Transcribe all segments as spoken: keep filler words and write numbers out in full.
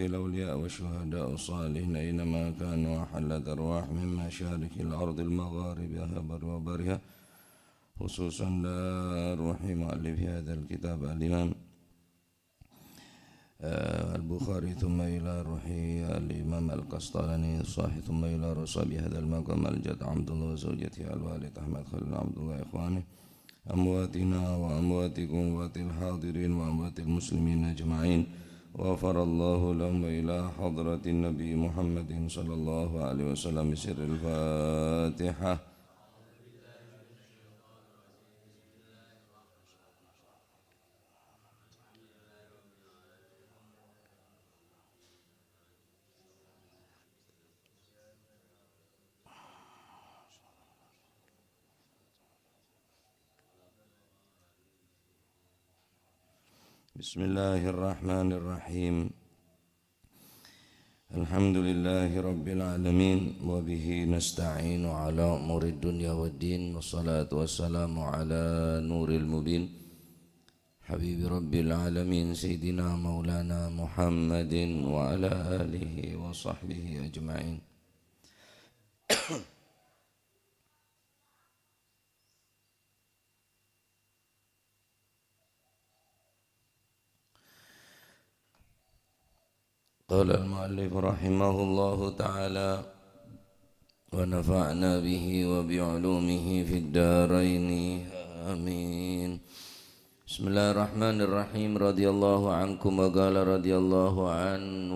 الأولياء والشهداء والصالحين أينما كانوا، وحلت أرواحهم من مشارق الأرض لمغاربها وبرها، خصوصا لروح مؤلف هذا الكتاب الإمام، آه، البخاري، ثم إلى روح الإمام القسطلاني الصحيح، ثم إلى روح صاحب هذا المقام الجد عبد الله وزوجته الوالد أحمد خليل عبد الله إخوانه، أمواتنا وأمواتكم وأموات الحاضرين وأموات المسلمين أجمعين. غفر الله لهم وإلى حضرة النبي محمد صلى الله عليه وسلم بسر الفاتحة. بسم الله الرحمن الرحيم. الحمد لله رب العالمين، وبه نستعين على أمور الدنيا والدين، والصلاة والسلام على نور المبين، حبيب رب العالمين، سيدنا مولانا محمد وعلى آله وصحبه أجمعين. قال المؤلف رحمه الله تعالى، ونفعنا به وبعلومه في الدارين، آمين. بسم الله الرحمن الرحيم. رضي الله عنكم، وقال رضي الله عنه.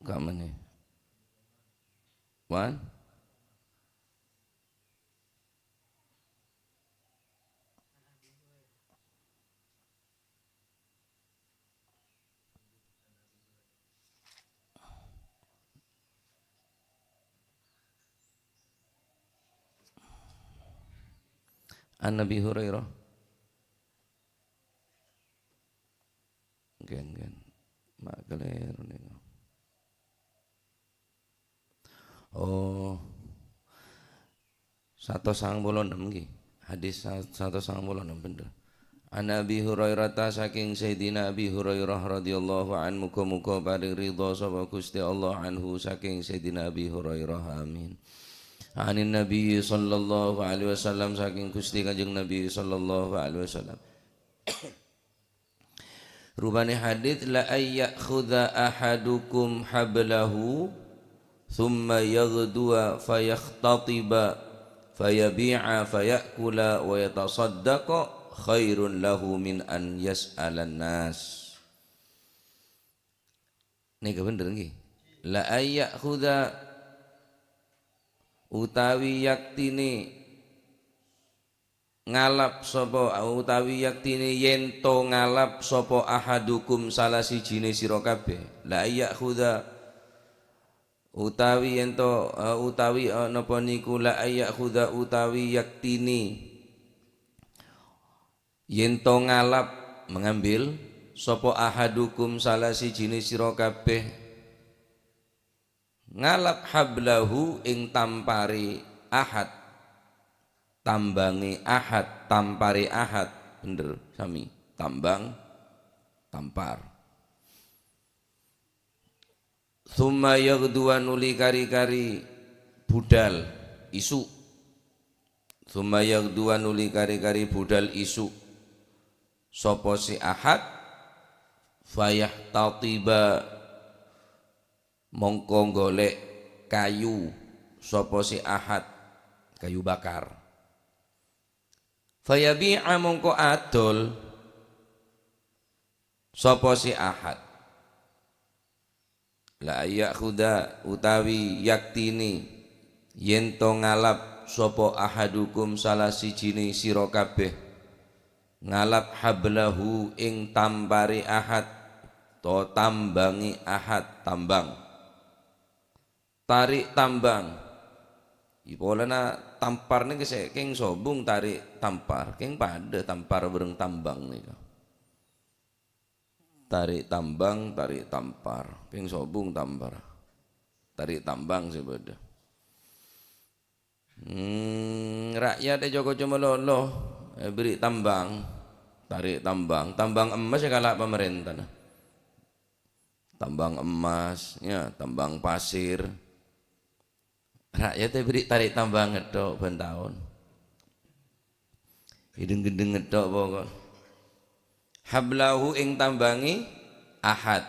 Kamane? Wan? An Abi Hurairah. Gen, gen. Ma' kalèro nèko. Oh. Satos sangang polo ennem ngghi. Hadis sa-, satos sangang polo ennem bhender. An Abi Hurairah ta saking Sayyidina Abi Hurairah radhiyallahu anhu, muga-muga paring ridha sapa Gusti Allah anhu saking Sayyidina Abi Hurairah. Amin. Anin Nabi sallallahu alaihi wasallam, saking Gusti Kanjeng Nabi sallallahu alaihi wasallam. Rupane hadits, "La ay ya'khudha ahadukum hablahu, thumma yaghduwa fayakhtatiba, fayabi'a, fayakula, wa yatasaddaqa, khairun lahu min an yas'alan nas." Nèka bhender, ngghi. "La ay ya'khudha," utawi yaktine ngalap sapa, utawi yaktine yen to ngalap sapa, "ahadukum," sala sijine sira kabeh. "La ay ya'khudha," utawi yen to, eh, utawi, eh, napa niku, "la ay ya'khudha," utawi yaktine yen to ngalap, mengambil, sapa, "ahadukum," sala sijine sira kabeh. Ngalap hablahu ing tampare Ahad. Tambange Ahad, tampare Ahad. Bhender, sami. Tambang, tampar. Tsumma yaghduwa, nuli kari-kari budal isu. Tsumma yaghduwa, nuli kari-kari budal isu. Sapa si Ahad? Fayahtatiba, mongko golek kayu sapa si Ahad, kayu bakar. Fayabi'a, mongko adol sapa si Ahad. La ya'khudha, utawi yaktine yen to ngalap sapa, ahadukum, sala sijine sira kabeh, ngalap hablahu ing tampare Ahad, to tambange Ahad, tambang. Tarik tambang. Polana tampar niki se-, keng sobung tarik tampar, keng padha tampar bareng tambang nika. Tarik tambang, tarik tampar, keng sobung tampar. Tarik tambang se padha. Hmm, rakyat e Joko coma lolo, eh, beri tambang. Tarè' tambang, tambang emmas èkala' pamarèntana. Tambang emas, ya, tambang pasir. Ra'yat èberri' tarè' tambang ngetthok bân taon. Èdheng-gendheng ngetthok pokok. Hablahu ing tambangè ahad.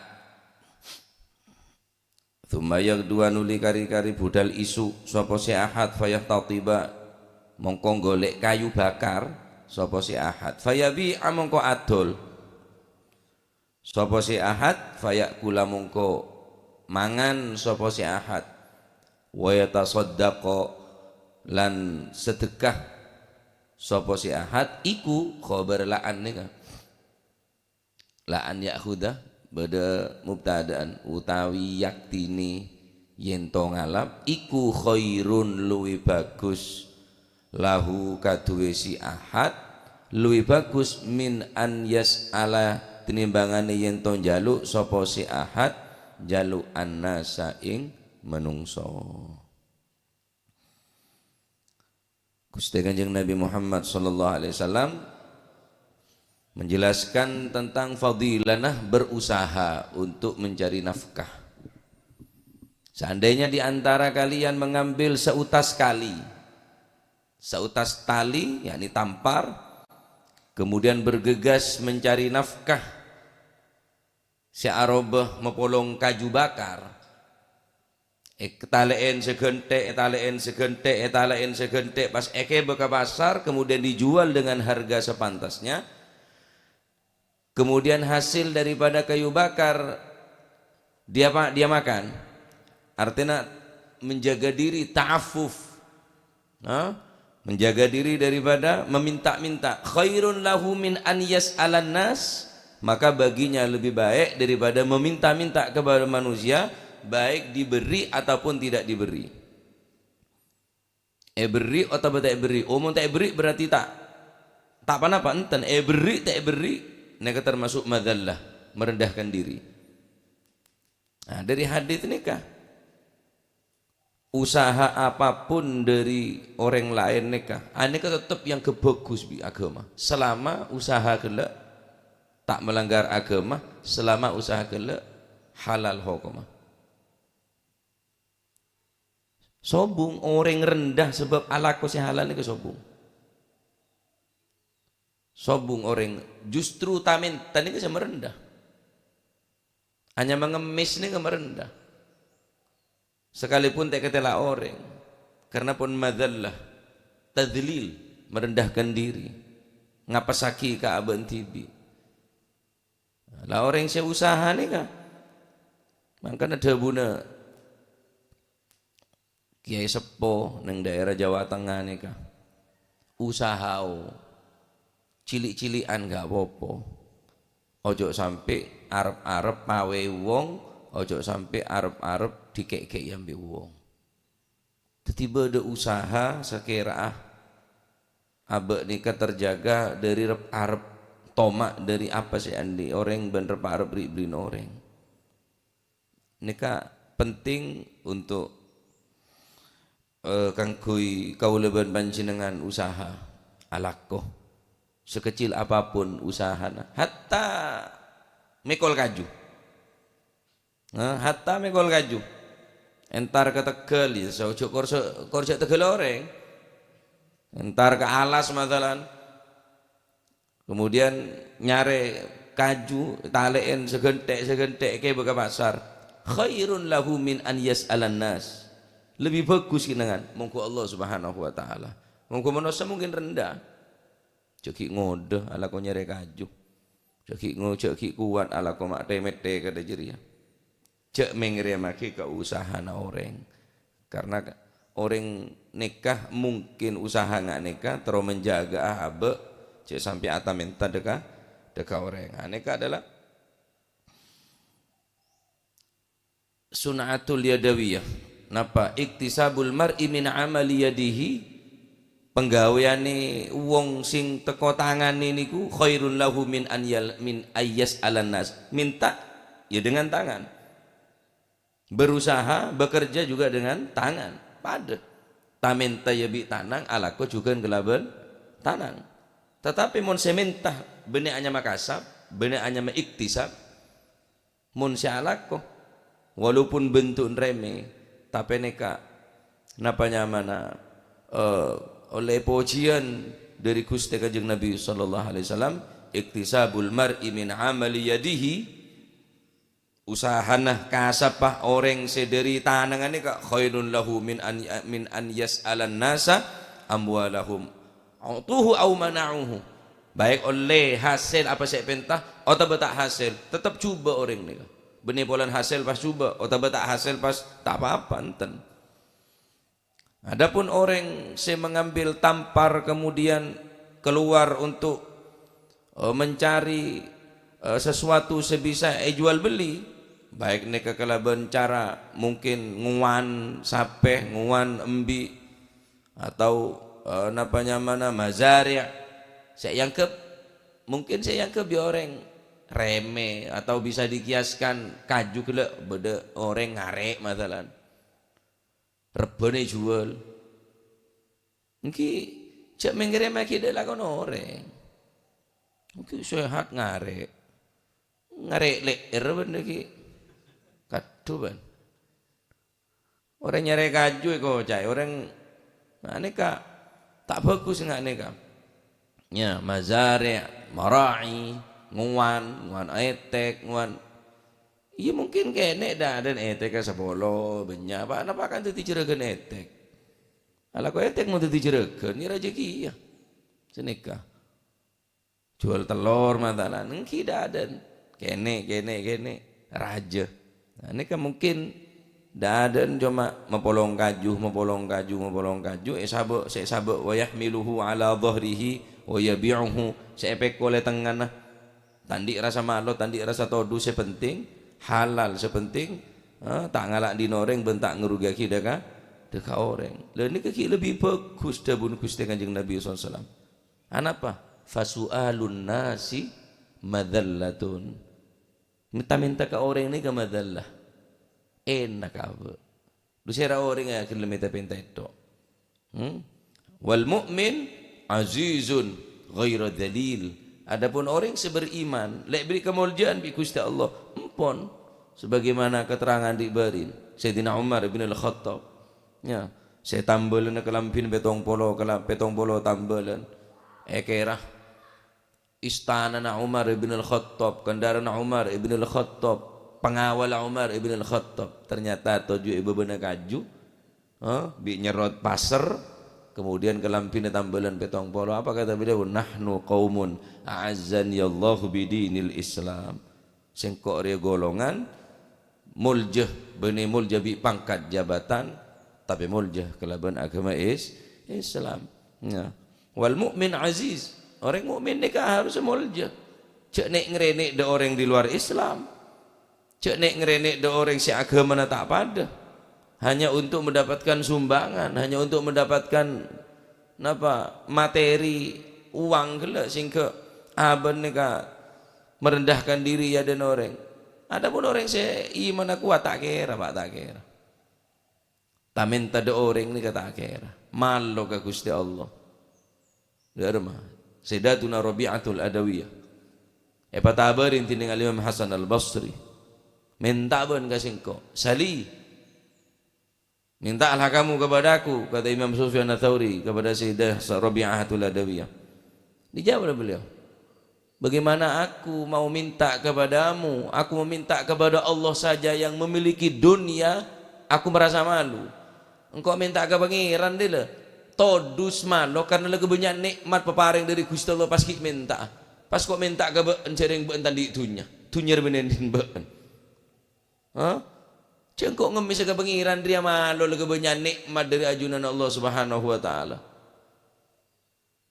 Tsumma yaghduwa nuli kari-kari budal isu sapa sè ahad, fayahtatiba, mongko golek kayu bakar sapa sè ahad. Fayabi'a mongko adol sapa sè ahad, fayakula mongko mangan sapa sè ahad. Wa yatasaddaqa lan sedekah sapa sè ahad, iku khobar la'an nèka. La an ya'khudha, bâdâ mubtada'an, utawi yaktine yen to ngalap, iku khairun, luwi bagus, lahu, kaduwe si ahad, luwi bagus, min an yas'ala, tinimbangane yen to njaluk sapa si ahad, njaluk annasa ing menungso. Guste Kanjeng Nabi Muhammad sallallahu alaihi wasallam menjelaskan tentang fadilana berusaha untuk mencari nafkah. Seandainya di antara kalian mengambil seutas kali, seutas tali, yakni tampar, kemudian bergegas mencari nafkah, sè aroba mapolong kaju bakar. Ètale'en saganthe', ètale'en saganthe', ètale'en saganthe', pas èkeba ka pasar, kemudian dijual dengan harga sepantasnya. Kemudian hasil daripada kayu bakar dia pa-, dia makan. Artinya menjaga diri, ta'affuf. Nah, menjaga diri daripada meminta-minta. Khairun lahu min an yas'alan nas, maka baginya lebih baik daripada meminta-minta kepada manusia, baik diberi ataupun tidak diberi. Èberri' otabâ ta' èberri'? Oh, mon ta' èberri' berarti ta', ta' ponapa, enten. Èberri' ta' èberri', nèka termasuk madzallah, merendahkan diri. Nah, dari hadis nèka, usaha apapun dari orang lain nèka, anèka tetep yang bagus bi' agama. Selama usaha ghellâ' ta' melanggar agama, selama usaha ghellâ' halal hokoma. Sobung, orèng rendah sebab alako sè halal nèka sobung. Sobung orèng justru tamènta nèka sè marendah. Anyama ngemmès nèka marendah. Sakalipun ta' èkatela orèng, karena pon madzallah, tadzlil, merendahkan diri, ngapessaghi ka abâ'na dhibi'. La orèng sè usaha nèka, mangkana dhâbuna Kèyaè Seppo neng dhaèra Jawa Tengnga nèka, usahao, cili'-cili'an ghâ' apa-apa. Ojo sampè' arep-arep pawèe wong, ojo sampè' arep-arep dikè'kè'è ambi' wong. Dhâddhi bâdâ usaha sakèra'a abâ' nèka terjaga dhâri rep-arep, toma' dhâri apa sè andi' orèng bân rep-arep ri'-bellina orèng. Nèka penting untuk, eh, kaangghuy kaulâ bân panjhennengngan usaha, alako. Sekecil apapun usahana, hatta mèkol kaju. Nah, hatta mèkol kaju. Entar ka Tegal, ya, so-, ojo kor-, kor jhâ' Tegal orèng. Entar ka alas, masalan. Kemudian nyarè kaju, talè'en sagantè'-sagantè' kèbâ ka pasar. Khairun lahu min an yas'alan nas. Lebih bagus kènangan, mongghu Allah Subhanahu wa Ta'ala. Mongghu manossa mungkin rendah. Jhâ' ghi' ngodâ alako nyarè kaju. Jhâ' ghi' ngo-, jhâ' ghi' kowat alako ma'-, tè-mèttè kadhâ jârèya. Jhâ' mèngèrèmmaghi ka usahana orèng. Karena ka-, orèng nèka mungkin usaha nga' nèka terro menjaga abâ', jhâ' sampè' atamènta dâ' ka, dâ' ka orèng. Ah, nèka adalah sun'atul yadawiyah. Napa? Iktisabul mar'i min amali yadihi, pangghâbâyânè wong sing teko tangane niku khairun lahu min an yal-, min ayyas alan nas. Minta, ya dengan tangan. Berusaha, bekerja juga dengan tangan. Padâ. Tamènta ya bi' tanang, alako jhughân kalabân tanang. Tatapè mon sè mènta bânnè anyama kasab, bânnè anyama iktisab, mon sè alako, walaupun bentu'na remeh, tapè nèka, napa nyamana, eh, ollè pojhiyân dhâri Ghustè Kanjeng Nabi sallallahu alaihi wasallam, "Iktisabul mar'i min amali yadihi," usahana, kasabbhâ orèng sè dhâri tanangnga nèka, "khairun lahu min an, min an yas'alan nasa amwalahum, a'tuhu aw mana'uhu." Baik ollè hasèl apa sè èpènta, otabâ ta' hasèl, tettep jhubâ' orèng nèka. Bânnè polana hasèl pas jhubâ', otabâ ta' hasèl pas ta' pa-apa, enten. Adapun orèng sè mengambil tampar kemudian keluar untuk, eh, mencari, eh, sesuatu sè bisa èjuwâl bellî, baik nèka kalabân cara mungkin ngowan sapè, ngowan embi', atau, eh, napa nyamana, mazari', sè èangghep, mungkin sè èangghep ya orèng remeh atau bisa dikiaskan kaju ghellâ' bâdâ orèng ngarè', masalan. Rebbhâna èjuwâl. Ènggi jhâ' mèngkèrè maghi dâ' lakona orèng. Ènggi sehat ngarè'. Ngarè' lè'èr bân ènggi. Kadhu bân. Orèng nyarè kaju èkoca'è, orèng nga' nèka ta' bhâghus nga' nèka. Ya, mazari', mara'i, ngowan, ngowan ètèk, ngowan. Iyâ, mungkin kènè' dâ'-adâ'na ètèk ka sapolo, bânnya', pa-, napa kan dhâddhi jhurâghân ètèk. Alako ètèk mon dhâddhi jhurâghân, iyâ rajâ kèya. Sanèka. Juwâl tellor, masalan, ènggi dâ'-adâ'na. Kènè', kènè', kènè', rajâ. Nah, nèka mungkin dâ'-adâ'na coma mapolong kaju, mapolong kaju, mapolong kaju, èsabâ', sè èsabâ', "Wa yahmiluhu ala dhahrihi wa yabi'uhu," sè èpèkol è tengngana. Ta' andi' rassa malo, ta' andi' rassa todus, sè penting halal, sè penting, eh, ta' ngala' dhin orèng bân ta' ngarogiyaghi dâ' ka, dâ' ka orèng. Lha, nèka ghi' lebbi bhâghus dhâbuna Ghustè Kanjeng Nabi sallallahu alaihi wasallam. Anapa? "Fasu'alun nasi madzallatun." Mènta-mènta ka orèng nèka madzallah. Ènna' kabâ'. Dusèra orèng aghellem èta-pènta ètto'. Hmm? "Wal mu'min azizun ghaira dzalil." Adapun orèng sè beriman, la èberri' kamolja'an bi' Ghustè Allah, empon, sebagaimana keterangan di' bârin Sayyidina Umar ibn al-Khattab. Ya, sè tambâlânna kalambhina pèttong polo, kala-, pèttong polo tambâlân. Èkèra istanana Umar ibn al-Khattab, kendarana Umar ibn al-Khattab, pangawalla Umar ibn al-Khattab. Ternyata toju' è bâbâna kaju, eh, bi' nyerrot pasèr, kemudian kalambhina tambâlân pèttong polo. Apa kata beliau? "Nahnu qaumun a'azzani Allahu bidinil Islam." Sèngko' rèya golongan molja, bânnè molja bi' pangkat jabatan, tapè molja kalabân aghâma Is-, Islam. Nah, wal mu'min aziz, orèng mukmin nèka harus molja. Jhâ' nè'-ngarènè' dâ' orèng di luar Islam. Jhâ' nè'-ngarènè' dâ' orèng sè aghâmana ta' padâ. Hanya untuk mendapatkan sumbangan, hanya untuk mendapatkan, napa, materi, uang ghellâ' sehingga abâ' nèka merendahkan diri è adâ'na orèng. Adapun orèng sè imanna kowat, ta' kèra, Pa', ta' kèra. Ta-mènta dâ' orèng nèka ta' kèra. Malo ka Ghustè Allah. Dâ' remma? Sayyidatuna Rabi'atul Adawiyah èpatabâri dhinèng Al-Imam Hasan Al-Basri. "Mènta bâ'na ka sèngko', sali." "Mintalah kamu kepadaku," kata Imam Sufyan Ats-Tsauri kepada Sayyidah Rabi'atul Adawiyah. Dijawab oleh beliau, "Bagaimana aku mau minta kepadamu? Aku meminta kepada Allah saja yang memiliki dunia, aku merasa malu. Engko' mènta ka Pangèran, dhila. Todus malo karna la kabânnya'an nè'mat paparèng dâri Ghustè Allah, pas ghi' mènta. Pas ko' mènta ka bâ'na, jhâreng bâ'na ta' andi' dhunnya. Dhunnya rè bânnè dhin bâ'na." Ha? Jhâ' engko' ngemmèsa ka Pangèran rèya malo la kabânnya'an nè'mat dâri ajunanna Allah Subhanahu wa Ta'ala.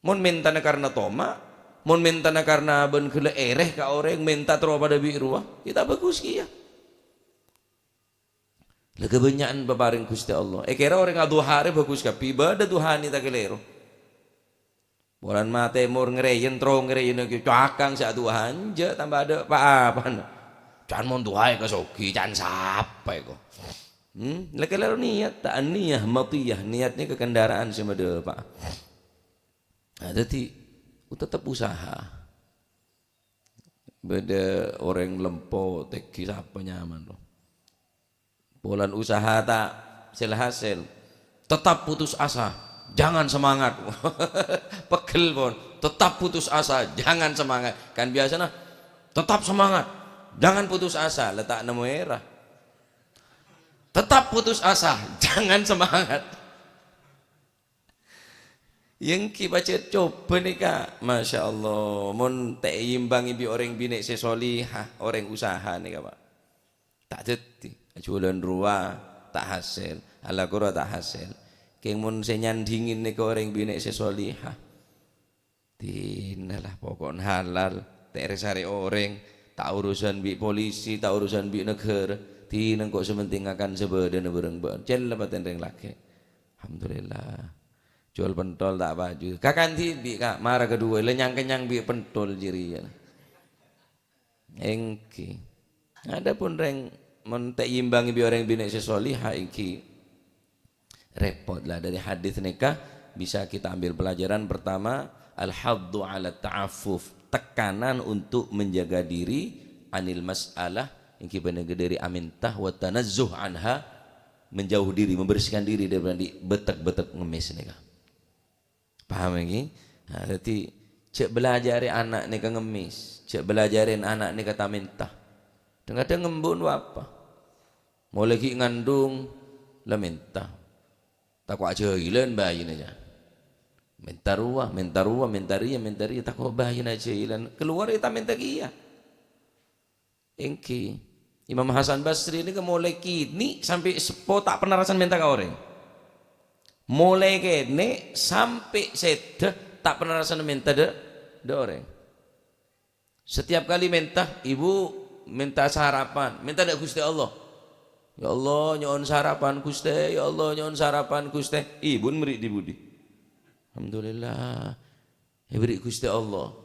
Mon mèntana karna toma', mon mèntana karna bân ghellâ' èrè ka orèng, mènta terro padâ bi' rowa, ya ta' bhâghus kèya. La kabânnya'an paparèng Ghustè Allah. Èkèra orèng aduha rè bhâghus kabbhi, ibâdâ duhana ta' kalèro. Polana matè mor ngrèyèn, terro ngrèyèn ghi' cakang sè aduha, enjâ' tamba adâ' pa-apana. Can mon duha èkasogi, can sapa èko? Hmm? La kalèro niyat, ta' niyah matiyah, niyat nèka kendaraan sè madâpa'. Nah, dhâddhi, Tetep usaha. Bâdâ orèng lempo, tèngghi sapa nyaman, loh. Polana usaha ta' sèl-hasèl. Tetap putus asa, jangan semangat. Pegghel pon, tetap putus asa, jangan semangat. Kan biasana, tetap semangat, jangan putus asa. La ta' nemmo èra. Tetap putus asa, jangan semangat. Èngghi pajhât coba nèka, Masya Allah, mon ta' èimbangè bi' orèng binè' sè solihah, orèng usaha nèka, Pak. Ta' dhâddhi, ajhuwâlân rowa ta' hasèl, alako rowa ta' hasèl. Kèng mon sè nyandhingè nèka orèng binè' sè solihah. Dinala poko'na halal, ta' èrè-sarè orèng, ta' urusan bi' polisi, ta' urusan bi' naghârâ. Dinah ko' sè pentèng ngakan sabâdâna bhârâng bâ'na. Cella patèn rèng lakè'. Alhamdulillah. Juwâl pentol ta' paju. Kakan dhibi', Ka', mara kadhuwâ la nyang-kennyang bi' pentol jârèya. Èngghi. Adapun rèng mon ta' èimbangè bi' orèng binè' sè solihah èngghi repot lah. Dari hadis nèka bisa kita ambil pelajaran pertama, al-haddu ala ta'affuf, tekanan untuk menjaga diri anil mas'alah, èngghi panèka dâri amènta, wa tanazzuh anha, menjauh diri, membersihkan diri daripada bâtek-bâtek ngemmès nèka. Paham èngghi? Nah, dhâddhi jhâ' bâlâjârè ana' nèka ngemmès, jhâ' bâlâjârè ana' nèka ta-mènta. Dhâng-kadhâng embu' bapa'. Molaè ghi' ngandung, la mènta. Tako' ajhâjhilân baina, jâ. Mènta rowa, mènta rowa, mènta rèya, mènta rèya, tako' baina ajhâjhilân. Kalowar yâ ta-mènta kèya. Èngghi. Imam Hasan Basri nèka molaè kènè' sampè' seppo ta' pernah arassa mènta ka orèng. Molaè kènè' sampè' sèdhâ ta' pernah arassa mènta dâ', dâ' orèng. Setiap kali mènta, "Ibu, mènta sarapan, mènta dâ' Ghustè Allah." "Ya Allah, nyo'on sarapan, Ghustè. Ya Allah, nyo'on sarapan, Ghustè." Ibuna mèrè' è budi? Alhamdulillah. Èbèrri' Ghustè Allah.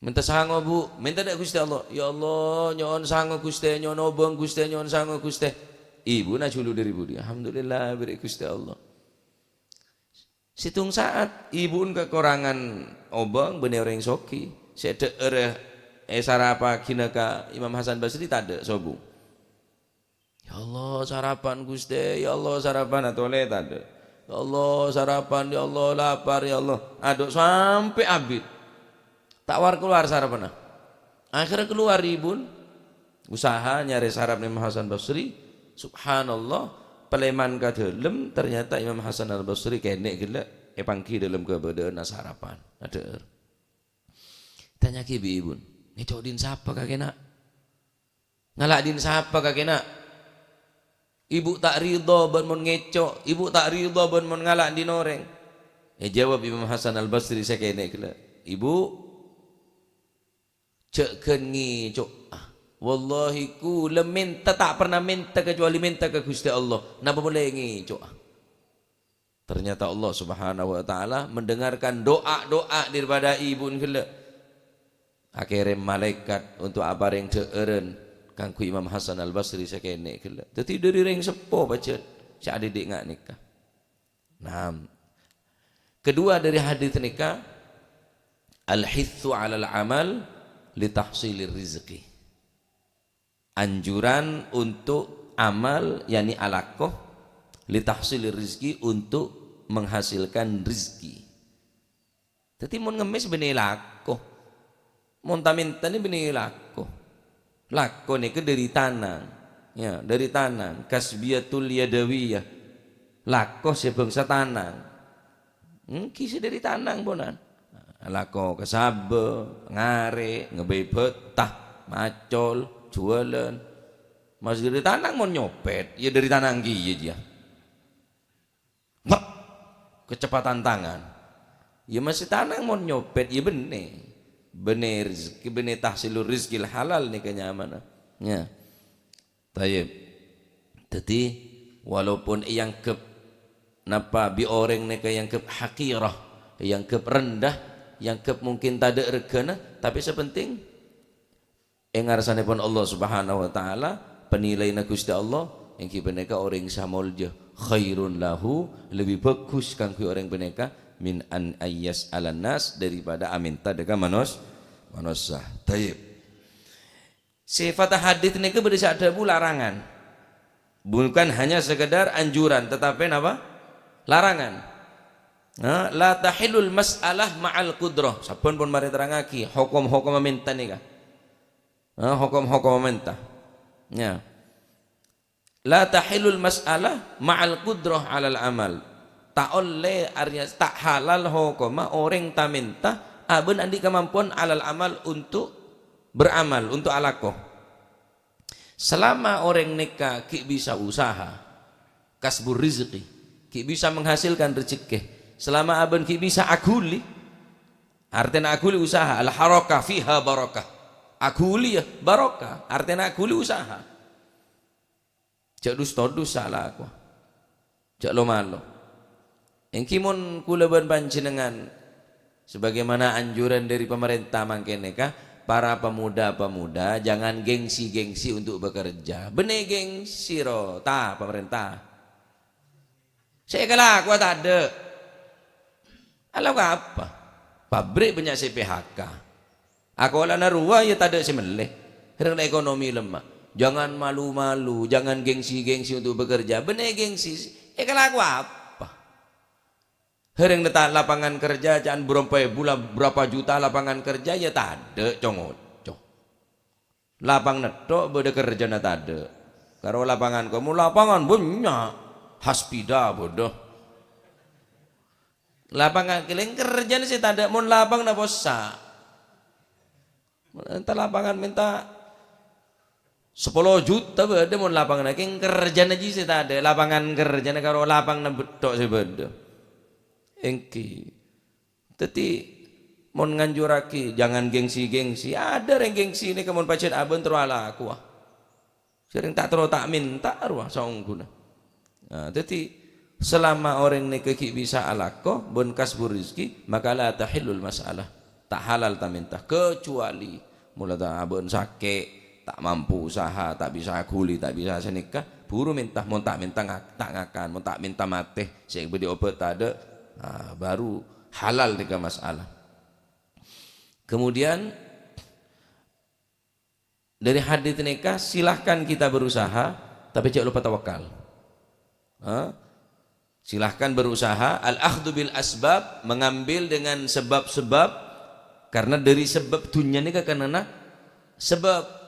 Mènta sango, Bu. Mènta dâ' Ghustè Allah. "Ya Allah, nyo'on sango, Ghustè, nyo'on obâng, Ghustè, nyo'on sango, Ghustè." Ibuna jhulu dâri budi? Alhamdulillah, èbèrri' Ghustè Allah. Sèttong sa'at, ibuna kakorangan obâng, bânnè orèng soghi. Sè dâ'ârâ èsarapaghina ka Imam Hasan Basri tadâ' sobung. "Ya Allah, sarapan, Ghustè. Ya Allah, sarapan." Atolè tadâ'. "Ya Allah, sarapan. Ya Allah, lapar, ya Allah." Adhu sampè' abit. Ta' war-kalowar sarapanna. Akhèrra kalowar ibuna. Usaha nyarè sarapanna Imam Hasan Basri. Subhanallah, palèman ka dâlem, ternyata Imam Hasan Al-Basri kènè' ghellâ' èpangghi dâlem kabâdâ'ânna sarapan. Adhâ'âr. Ètanya'aghi bi' ibuna, "Ngèco' dhin sapa kakè, Na'?" "Ngala' dhin sapa kakè, Na'? Ibu ta' ridho bân mon ngèco', ibu ta' ridho bân mon ngala' dhin orèng." Èjâwâb Imam Hasan Al-Basri sè kènè' ghellâ', "Ibu, jhâ' ghân ngèco'a. Wallahi, kaulâ mènta ta' pernah mènta kacobâli mènta ka Ghustè Allah, napa polè ngèco'a." Ternyata Allah Subhanahu wa Ta'ala mendengarkan doa-doa daripada ibuna ghellâ'. Akèrèm malaèkat untuk aparèng dhâ'ârân kaangghuy Imam Hasan Al-Basri sè kènè' ghellâ'. Dhâddhi, dâri rèng seppo pajhât sè adhidhik nga' nèka. Naam. Kedua dari hadis nèka, al-hitsu 'alal 'amal li tahsilir rizqi. Anjuran untuk amal, yakni alako, li tahsilir rizki, untuk menghasilkan rizki. Dhâddhi, mon ngemmès bânnè lako. Mon ta-mènta nè bânnè lako. Lako nèka dâri tanang. Ya, dâri tanang. Kasbiyatul yadawiyah. Lako sè bhângsa tanang. Èngghi sè dâri tanang, ponan. Alako ka sabâ, ngarè', ngebâi bhâta, macol, juwâlân. Masih dâri tanang mon nyopèt, ya dâri tanang kèya, jiyâ. Wah, kecepatan tangan. Ya masih tanang mon nyopèt, ya bânnè. Bânnè rezeki, bânnè tahsilur rizkil halal nèka nyamana. Ya. Tayyib. Dhâddhi, walaupun èangghep napa bi' orèng nèka èangghep haqirah, èangghep rendah, èangghep mungkin tadâ' règhâna, tapè sè penting è ngarsanaèpon Allah Subhanahu wa Ta'ala, panilaina Ghustè Allah, èngghi panèka orèng sè molja, khairun lahu, lebbi bhâghus kaangghuy orèng panèka, min an ayyas alan nas, daripada amenta dâ' ka manos-, manossa. Tayyib. Sèfat hadis nèka bâdâ sè adhâbu larangan. Bukan hanya sekedar anjuran, tetapi napa? Larangan. Nah, la tahillul mas'alah ma'al qudrah. Sampun pon marè terrangaghi hokom-hokom amenta nèka. Nah, hokom-hokom amenta. Ya. La tahillul mas'alah ma'al qudrah 'alal amal. Ta' ollè arèya, ta' halal hokomma orèng ta-menta abâ'na andi' kamampowan 'alal amal untuk beramal, untuk alako. Selama orèng nèka ghi' bisa usaha, kasbur rizki, ghi' bisa menghasilkan rejekkè, selama abâ'na ghi' bisa aghuli, artèna aghuli usaha, al harakah fiha barakah. Aghuli, ya, barokah, artèna aghuli usaha. Jhâ' dus-todus sala, ko. Jhâ' lo-malo. Èngghi mon kaulâ bân panjhennengngan, sebagaimana anjuran dari pemerintah mangkèn nèka, para pemuda-pemuda jangan gengsi-gengsi untuk bekerja. Bânnè gengsi, ro, ta, pemerintah. Sè èkalakowa tadâ'. Alako apa? Pabrik bânnya' sè P H K. Akolana rowa, ya tadâ' sè mellè. Rèng la ekonomi lemma. Jangan malu-malu, jangan gengsi-gengsi untuk bekerja. Bânnè gengsi, èkalakowa apa? Rèng nèta lapangan kerja, ca'na berapa bulan, berapa juta lapangan kerja, ya tadâ', co-ngoco. Lapang nètto' bâdâ kerjana tadâ'. Karo lapangan ko, mon lapangan bânnya', haspida bâdâ. Lapangan kèlèng kerjana sè tadâ', mon lapanganna possa'. Enta lapangan menta sapolo juta bâdâ mon lapanganna, kèng kerjana jiyâ sè tadâ', lapangan kerjana karo lapanganna bâtto' sè bâdâ. Èngghi. Dhâddhi, mon nganjurraghi, jangan gengsi-gengsi. Adâ' rèng gengsi nèka mon pajhât abâ'na terro alakowa. Sèrèng ta' terro ta' mènta rowa saongghuna. Nah, dhâddhi, selama orèng nèka ghi' bisa alako bân kasbur rizki, maka la tahillul mas'alah. Ta' halal ta-menta, kecuali mola ta-, abâ'na sakè', ta' mampu usaha, ta' bisa aghuli, ta' bisa sanèka, buru mènta, mon ta' mènta ngak-, ta' ngakan, mon ta' mènta matè, sè bâdhi obhât tadâ', ah, baru halal nèka mas'alah. Kemudian, dari hadits nèka, silahkan kita berusaha, tapè jhâ' loppa tawakal. Ha? Silahkan berusaha, al-akhdhu bil asbab, mengambil dengan sebab-sebab, karena dari sebab dunya nèka karena sebab.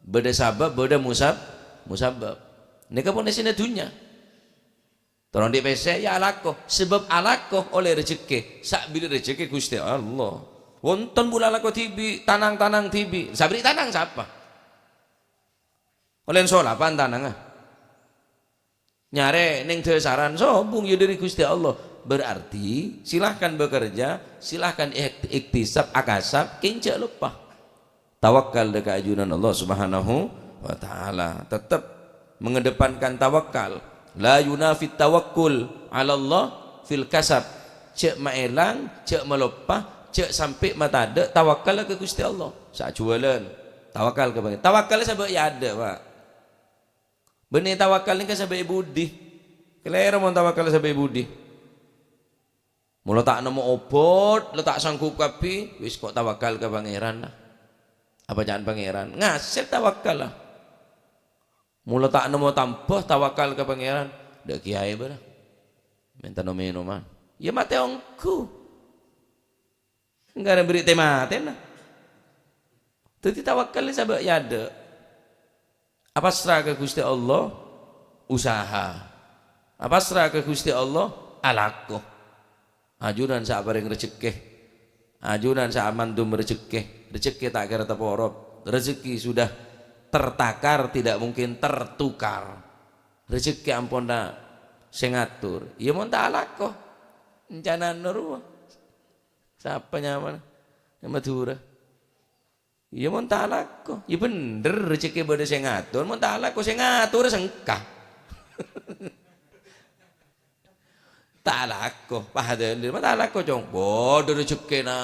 Bâdâ sabâb, bâdâ musab-, musabâb. Nèka pon isina dunya. Terro andi' pèssè, ya alako. Sabâb alako ollè rejekkè. Sè aberri' rejekkè Ghustè Allah. Wonten bulâ alako dhibi', tanang-tanang dhibi'. Sè aberri' tanang sapa? Ollè sola pan tanangnga. Nyarè neng dhâsaran, sobung ya dâri Ghustè Allah. Berarti, silahkan bekerja, silahkan ikt-, iktisab, akasab, kèng jhâ' loppa. Tawakkal dâ' ka ajunan Allah Subhanahu wa Ta'ala. Tetep mengedepankan tawakal. La yunafit tawakkul 'ala Allah fil kasab. Jhâ' maèlang, jhâ' maloppa, jhâ' sampè' matadâ', tawakkal ka Ghustè Allah. Sajhuwâlân, tawakkal ka Pangèran. Tawakkal sabâ' è adâ', Pak. Bânnè tawakkal nèka sabâ' è budi. Kalèro mon tawakkal sabâ' è budi. Mula ta' nemmo obhât, la ta' sanggup kabbhi, wis ko' tawakkal ka Pangèran, lah. Apa ca'na Pangèran? Ngasè tawakkal, lah. Mula ta' nemmo tambhâ, tawakkal ka Pangèran. Dâ' kèyaè bârâ. Mènta nom-ènoman. Ya matè ongghu. Enggak ada beri tema, tema. Jadi tawakkal ini sabâ' è adâ'. Apasra ka Ghustè Allah, usaha. Apasra ka Ghustè Allah, alako. Ajunan sè aparèng rejekkè. Ajunan sè amandum rejekkè. Rejekkè ta' kèra taporop. Rezeki sudah tertakar, tidak mungkin tertukar. Rejekkè ampon ta' sè ngatur. Iyâ mon ta' alako. Encanana rowa. Sapa nyamana? È Madhurâ. Iyâ, mon ta' alako. Iyâ bhender, rejekkè bâdâ sè ngator. Mon ta' alako, sè ngator sengka. Ta' alako, padahal mon ta' alako, cong. Bâdâ rejekkèna,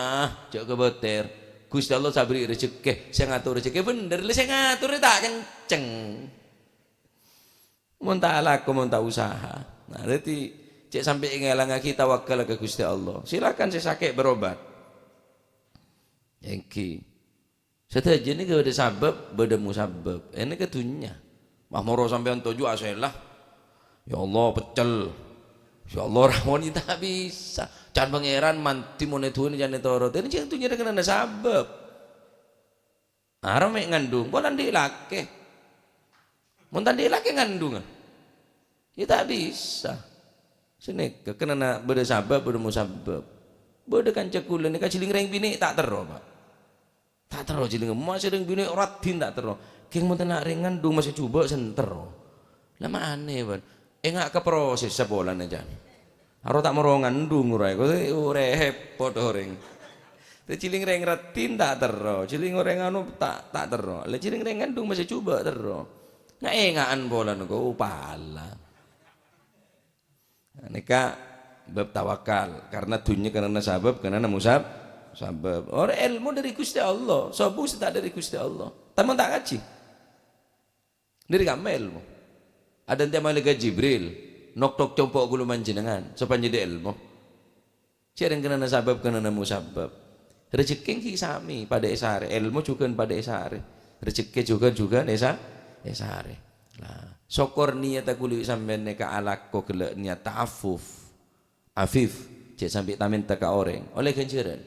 jhâ' kabâter. Ghustè Allah sè aberri' rejekkè, sè ngator rejekkè bhender, lè sè ngator ta' kenceng. Mon ta' alako, mon ta' usaha. Nah, dhâddhi Cè' sampè' ngèlangaghi tawakkal ka Ghustè Allah. Silakan sè sakè' berobat. Èngghi. Sadhâjâ nèka bâdâ sabâb, bâdâ musabbâb. Ènè ka dhunnya. Mah moro sampèyan toju' asèla. "Ya Allah, peccel. Ya Allah, rawon," ta' bisa. Can Pangèran mandhi mon èdu'â can ètorot. Ènè jhâ' dhunnya rèya kennengnganna sabâb. Arè mè' ngandung, pola andi' lakè. Mon ta' andi' lakè ngandung, ah? Ya ta' bisa. Sanèka kennengnganna bâdâ sabâb, bâdâ musabbâb. Bâdâ kanca kaulâ nèka jhâling rèng binè' ta' terro, Pak. Ta' terro jhâling, masa rèng binè' raddhin ta' terro. Kèng mon ta' na' rèng ngandung masa jhubâ' sè terro. Lah ma' anè, Pak. Enga' ka prosès sapolana, Can. Aro ta' moro ngandung ora, kok rèpot orèng. Tè jhâling rèng raddhin ta' terro, jhâling orèng anu ta', ta' terro. Lah jhâling rèng ngandung masa jhubâ' terro. Nga'-enga'an polana kok pala. Nèka bab tawakal, karena dhunnya kennengnganna sabâb, kennengnganna musab-, sabâb. Ora èlmo dâri Ghustè Allah, sobung sè ta' dâri Ghustè Allah. Tamon ta' ngajhi. Dâri kamma èlmo? Adhânteya malaikat Jibril, nok-tok compo' ghulâ panjhennengngan, sopajâ dâ' èlmo. Jhâ' rèng kennengnganna sabâb, kennengnganna musabbâb. Rejhekkè ghi' samè, padâ èsarè. Èlmo jhughân padâ èsarè. Rejhekkè jhughân, jhughân èsa-, èsarè. Nah, sokor niyatta kaulâ bi' sampèyan nèka alako ghellâ' niyat ta'affuf. Afif, jhâ' sampè' ta' mènta ka orèng. Ollè ghânjhârân.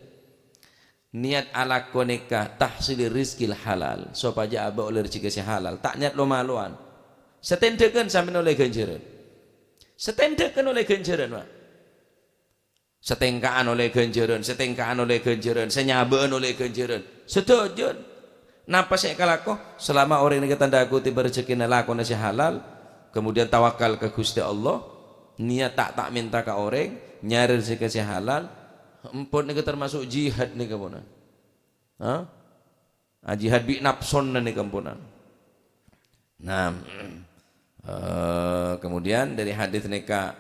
Niyat alako nèka tahsili rizqil halal, sopajâ abâ' ollè rejhekkè sè halal, ta' niyat lo-malowan. Satèndhâghân sampèyan ollè ghânjhârân. Satèndhâghân ollè ghânjhârân, Pak. Satèngka'an ollè ghânjhârân, satèngka'an ollè ghânjhârân, sanyabâ'ân ollè ghânjhârân. Sadhâjâna. Napa sè èkalako? Salama orèng nèka tandhâ kutip rejhekkèna lakona sè halal, kemudian tawakal ka Ghustè Allah, niyat ta', ta' mènta ka orèng, nyarè rejhekkè sè halal, empon nèka termasuk jihad nèka, ponan. Hah? Ah, jihad bi' napsona nèka, ponan. Nah, eh, kemudian dâri hadis nèka,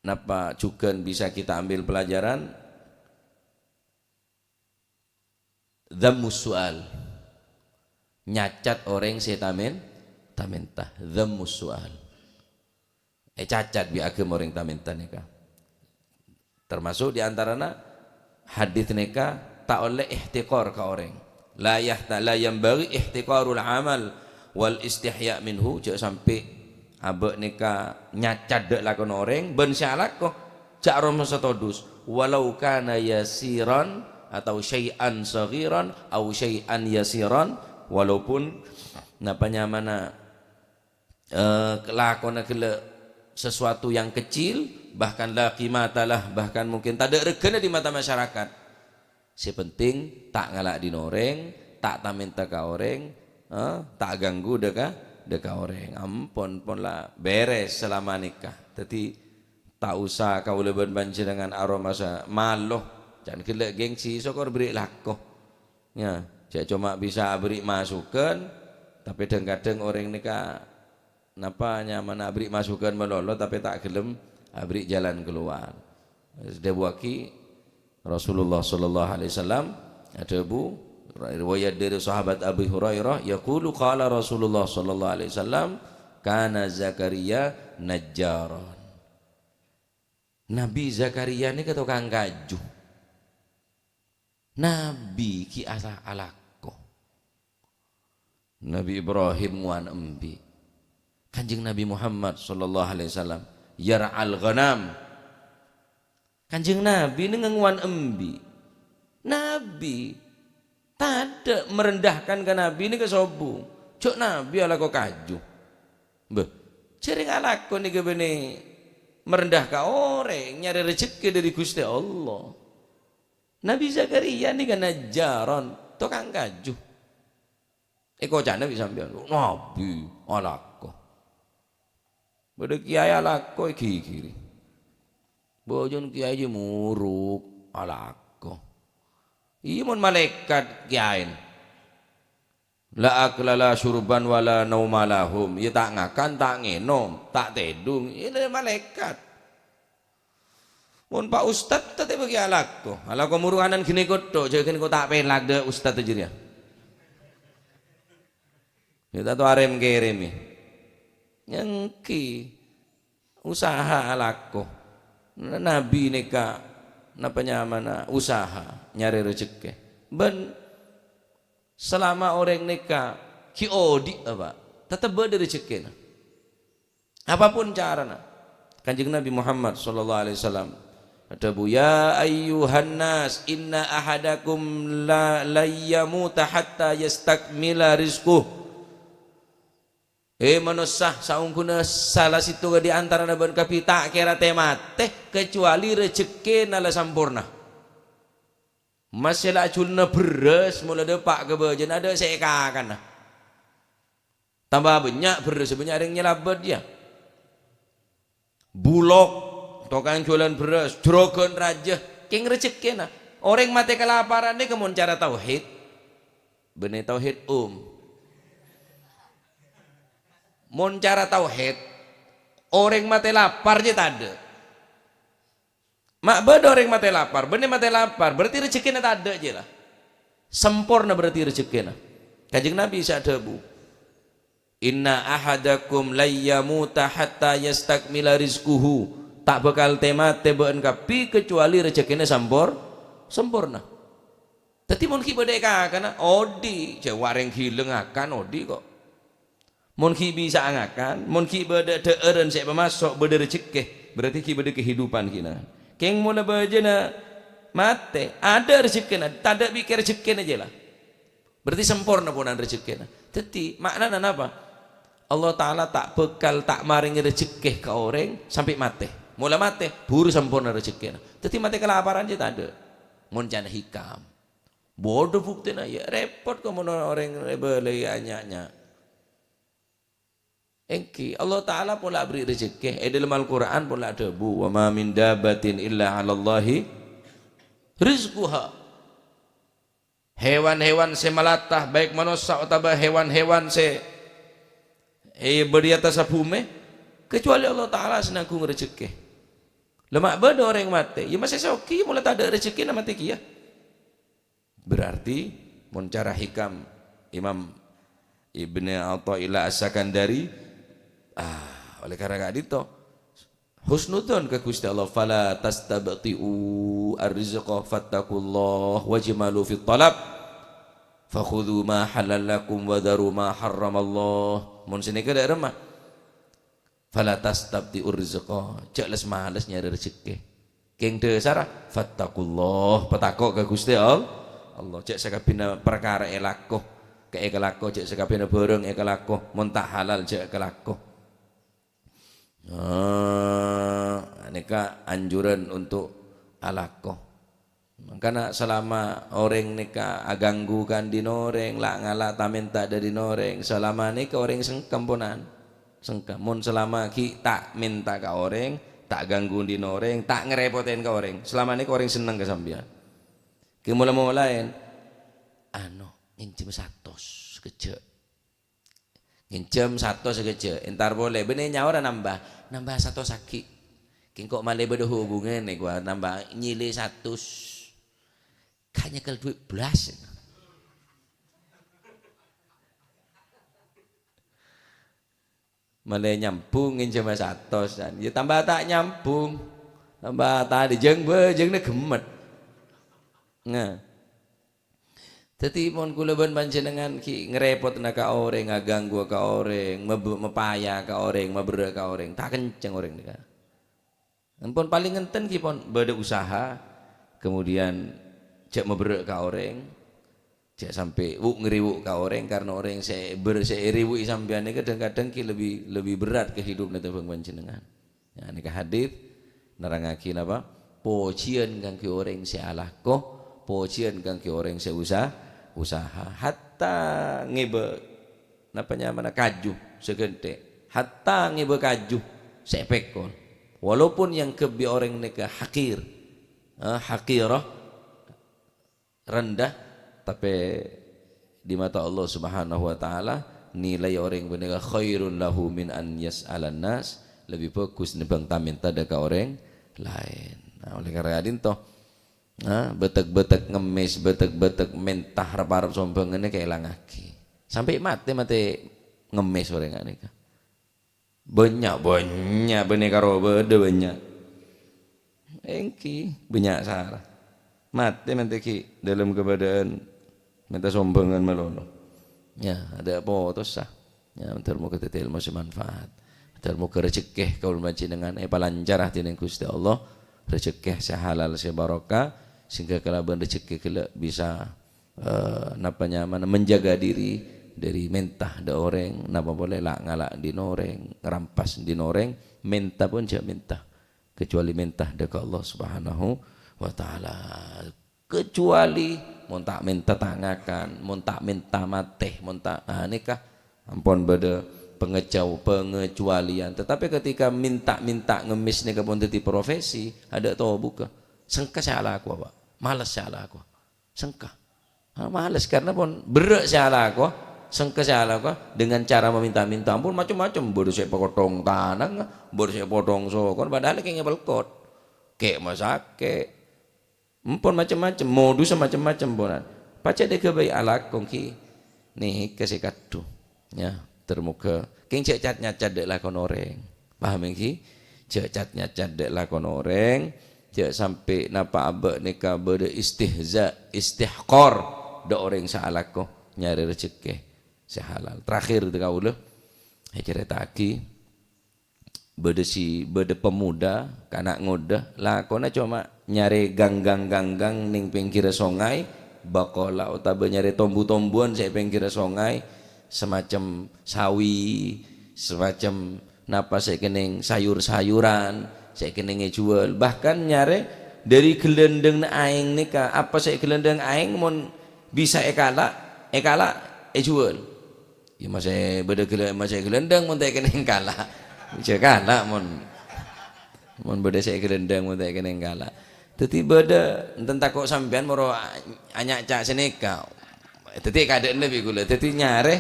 napa jhughân bisa kita ambil pelajaran? Dzammus su'al. Nyacat orèng sè ta' mèn-, ta' mènta. Dzammus su'al. Ècacat bi' aghâma orèng ta' mènta nèka. Termasuk di antarana hadis nèka ta' ollè ihtiqar ka orèng. La yahta-, la yanbaghi ihtiqarul amal wal istihya' minhu, jhâ' sampè' abâ' nèka nyacat dâ' lakona orèng, bân sè alako jhâ' aromasa todus, walau kana yasiran atau syai'an saghiran au syai'an yasiran, walaupun napa nyamana, eh, lakona ghellâ' sesuatu yang kecil, bahkan la qimatalah, bahkan mungkin tadâ' règhâna di mata masyarakat. Sè penting, ta' ngala' dhin orèng, ta', ta' mènta ka orèng, eh, ta' ganggu dâ' ka, dâ' ka orèng. Ampon, pon la bèrès salama nèka. Dhâddhi, ta' osa kaulâ bân panjhennengngan aromasa malo, can ghellâ' gengsi, sokor bherri' lako. Ya, jhâ' coma bisa aberri' masukan, tapè dhâng-kadhâng orèng nèka napa nyamana aberri' masukan malolo, tapè ta' ghellem aberri' jalan keluar. Dhâbuwaghi Rasulullah sallallahu alaihi wasallam adhâbu, riwayat dâri sahabat Abu Hurairah, yaqulu qala Rasulullah sallallahu alaihi wasallam, "Kana Zakaria najjaran." Nabi Zakaria nèka tokang kaju. Nabi ghi' asa alako. Nabi Ibrahim ngowan embi'. Kanjeng Nabi Muhammad sallallahu alaihi wasallam yar'al ghanam. Kanjeng Nabi nèng ngowan embi'. Nabi. Tadâ' merendahkan ka Nabi nèka sobung. Jhâ' Nabi alako kaju. Bâh, jhâ' rèng alako nèka bânnè merendah ka orèng, nyarè rejhekkè dâri Ghustè Allah. Nabi Zakaria nèka najjaran, tokang kaju. Èkoca'na bi' sampèyan, "Nabi alako." Bâdâ kèyaè alako èghighiri. Bâjâna kèyaè jhâ' morok, alako. Iyâ, mon malaèkat kèyaèna. La akla la syurban wa la nauma lahum. Iyâ, ta' ngakan, ta' ngènom, ta' tèdung. Iyâ, malaèkat. Mon pa' ustad, ta' tèbâ kèyaè alako. Alako moro kanan ghânèko tho, jhâ' ghânèko ta' pèlak dâ' ustad jârèya. Iyâ, ta' to arèm-kèrèmè. Èngghi. Usaha alako. Nabi nèka napa nyamana usaha nyarè rejekkè. Bân salama orèng nèka ghi' odi', Pak, tetep bâdâ rejekkèna. Apapun carana. Kanjeng Nabi Muhammad sallallahu alaihi wasallam adhâbu, "Ya ayyuhan nas, inna ahadakum la, la yamuta hatta yastakmila rizquh." He manossa, saongghuna sala sèttonga è antarana bâ'na kabbhi ta' kèra tè-matè, kacuali rejekkèna la samporna. Massè la ajhulna bherrâs, mola dâpa' ka bâjâna, adâ' sè èkakana. Tamba bânnya' bherrâs, bânnya' orèng nyalabât, yâ. Bulog, tokang jualan bherrâs, jhurâghân rajâ, kèng rejekkèna. Orèng matè kalaparan nèka mon cara tauhid, bânnè tauhid um. Mon cara tauhid, orèng matè lapar jiyâ tadâ'. Ma' bâdâ orèng matè lapar, bânnè matè lapar, berarti rejekkèna tadâ' jiyâ la. Samporna berarti rejekkèna. Kanjeng Nabi sè adhâbu, "Inna ahadakum la yamuta hatta yastakmila rizquhu." Ta' bhâkal tè-matè bâ'na kabbhi kacuali rejekkèna sampor-, samporna. Dhâddhi mon ghi' bâdâ è kakana, odi', jhâ' orèng ghilâ ngakan, odi' kok. Mon ghi' bisa'a ngakan, mon ghi' bâdâ dhâ'ârân sè èpamaso', bâdâ rejekkè, berarti ghi' bâdâ kehidupan ghi'na. Kèng mola bâjâna matè, adâ' rejekkèna, tadâ' pèkkèr rejekkèna jiyâ la. Berarti samporna ponapa rejekkèna. Dhâddhi, ma'nana napa? Allah Ta'ala ta' bhâkal ta' marèngè rejekkè ka orèng sampè' matè. Mola matè, buru samporna rejekkèna. Dhâddhi matè kalaparan jiyâ tadâ'. Mon ca'na Hikam. Bâdâ buktèna, yâ, rèpot kok mon orèng èbâlâi nya'-nya'. Èngghi, Allah Ta'ala pola aberri' rejekkè. È dâlem Al-Qur'an pola adhâbu, "Wa ma min dabbatin illa 'alallahi rizquha." Hewan-hewan sè malata, baik manossa otabâ hewan-hewan sè è bâdâ è attassa bhumè, kacuali Allah Ta'ala sè nangghung rejekkè. La ma' bâdâ orèng matè, yâ massè soghi, mola tadâ' rejekkèna matè kèya. Berarti, mon cara Hikam Imam Ibnu Athaillah As-Sakandari, ah, oleh karena ka'dinto, husnudzon ka Gusti Allah, "Fala tastabti'u ar-rizqa fattaqullah wajmalu fit talab, fakhudzu ma halal lakum wa dharu ma harramallah." Mon sanèka dâ' remma, "Fala tastabti'ur rizqa," jhâ' les-males nyarè rejekkè. Kèng dhâsarra, "Fattaqullah," patako' ka Ghustè All-, Allah. Jhâ' sakabbhiyânna parkara èlako, ka èkalako, jhâ' sakabbhiyânna bhârâng èkalako, mon ta' halal jhâ' èkalako. Ah, nèka anjuran untuk alako. Mangkana salama orèng nèka aganggu ka andi'na orèng, la'-ngala' ta-mènta dâri orèng, salama nèka orèng sengkem ponan. Sengkem. Mon salama ghi' ta' mènta ka orèng, ta' ganggu andi'na orèng, ta' ngarèpotè ka orèng, salama nèka orèng senneng ka sampèyan. Ghi' mola-mola, èn, anu, ngènjhâm satos kejjhâ'. Ngènjhâm satos sakejjhâ', èntar polè. Bânnè nyaora nambâ, nambâ satos aghi'. Kèng kok malè bâdâ hubungan, nèko nambâ nyèlè satos. Kan nyekel dhuwit blas. Malè nyambung ngènjhâma satos, kan. Ya tambâ ta' nyambung. Tambâ ta' dâjâng bâjângnga ghemmet. Nah. Dhâddhi, mon kaulâ bân panjhennengngan ghi' ngarèpotana ka orèng, aganggu ka orèng, mab-, mapaya ka orèng, maberrâ' ka orèng, ta' kencèng orèng nèka. Ampon palèng ngènten ghi' pon bâdâ usaha, kemudian jhâ' maberrâ' ka orèng, jhâ' sampè' wu'-ngriwu' ka orèng, karna orèng sè ber-, sè èrèwu'i sampèyan nèka kadhâng-kadhâng ghi' lebbi, lebbi berrâ' ka hidupna tèmbhâng panjhennengngan. Ya, nèka hadits nerrangngaghi napa? Pojhiyân kaangghuy orèng sè alako, pojhiyân kaangghuy orèng sè usa-, usaha. Hatta ngèbâ, napa nyamana, kaju sè ghânthè', hatta ngèbâ kaju sè èpèkol. Walaupun èangghep bi' orèng nèka hakir, eh, haqirah, rendah, tapè di mata Allah Subhanahu wa Ta'ala, nilai orèng panèka khairun lahu min an yas'alan nas, lebbi bhâghus nèmbhâng ta-mènta dâ' ka orèng laèn. Nah, oleh karena ka'dinto, nah, bâtek-bâtek ngemmès, bâtek-bâtek mènta rep-arep sombhângan nèka èlangngaghi. Sampè' matè, matè ngemmès orèng nèka. Bânnya', bânnya' bânnè karo bâdâ bânnya'. Èngghi, bânnya' sara. Matè mènta ghi' dâlem kabâdâ'ân mènta sombhângan malolo. Ya, adâ' potossa. Ya, moghâ-moghâ dhâddhi èlmo sè manfaat. Moghâ-moghâ rejekkè kaulâ panjhennengngan èpalancara dhinèng Ghustè Allah, rejekkè sè halal sè barokah, sehingga kalabân rejekkè ghellâ' bisa eh, napa nyamana, menjaga diri dâri mènta dâ' orèng, napa polè la'-ngala' dhin orèng, ngrampas dhin orèng, mènta pon jhâ' mènta, kecuali mènta dâ' ka Allah Subhanahu wa Ta'ala. Kecuali mon ta' mènta ta' ngakan, mon ta' mènta matè, mon ta', ah, nèka ampon bâdâ pengecau-, pengecualian. Tetapi ketika minta-minta ngemmès nèka pon dhâddhi profesi, adâ' tobughâ. Sengka sè alakowa, Pak. Males sè alakowa. Sengka. Ah, males, karena pon berrâ' sè alakowa, sengka sè alakowa dengan cara meminta-minta. Ampon macem-macem, bâdâ sè èpakothong tanangnga, bâdâ sè èpothong sokona, padahal kèngèng èpelkot. Kè' masakè'. Ampon macem-macem, modus macem-macem ponan. Pacè' dhâghâbây alako ghi. Nèka sè kadhu. Ya, termoga kèng jhâ' cat-nyacat dâ' lakon orèng. Paham èngghi? Jhâ' cat-nyacat dâ' lakon orèng, jhâ' sampè' napa abâ' nèka bâdâ istihza, istihqar dâ' orèng sè alako nyarè rejekkè sè halal. Terakhir, kaulâ ècarèta'aghi, bâdâ si, bâdâ pemuda, kana' ngodâ, lakona coma nyarè ganggang-ganggang neng pèngghirrâ songay, bâkola otabâ nyarè tombu-tombuwân sè è pèngghirrâ songay, samacem sawi, samacem napa sè kennèng sayur-sayuran, sè kennèng èjhuwâl. Bahkan nyarè dâri ghâlândhângnga aèng nèka, apa sè ghâlândhâng aèng mon bisa èkala', èkala' èjhuwâl. Ya, masè bâdâ ghâlâ-, masè ghâlândhâng mon ta' kennèng kala'. Jhâ' kala' mon, mon bâdâ sè ghâlândhâng mon ta' kennèng kala'. Dhâddhi bâdâ, enten tako' sampèyan moro a-, anyaca' sè nèka. Dhâddhi kadâ'na bi' kaulâ. Dhâddhi nyarè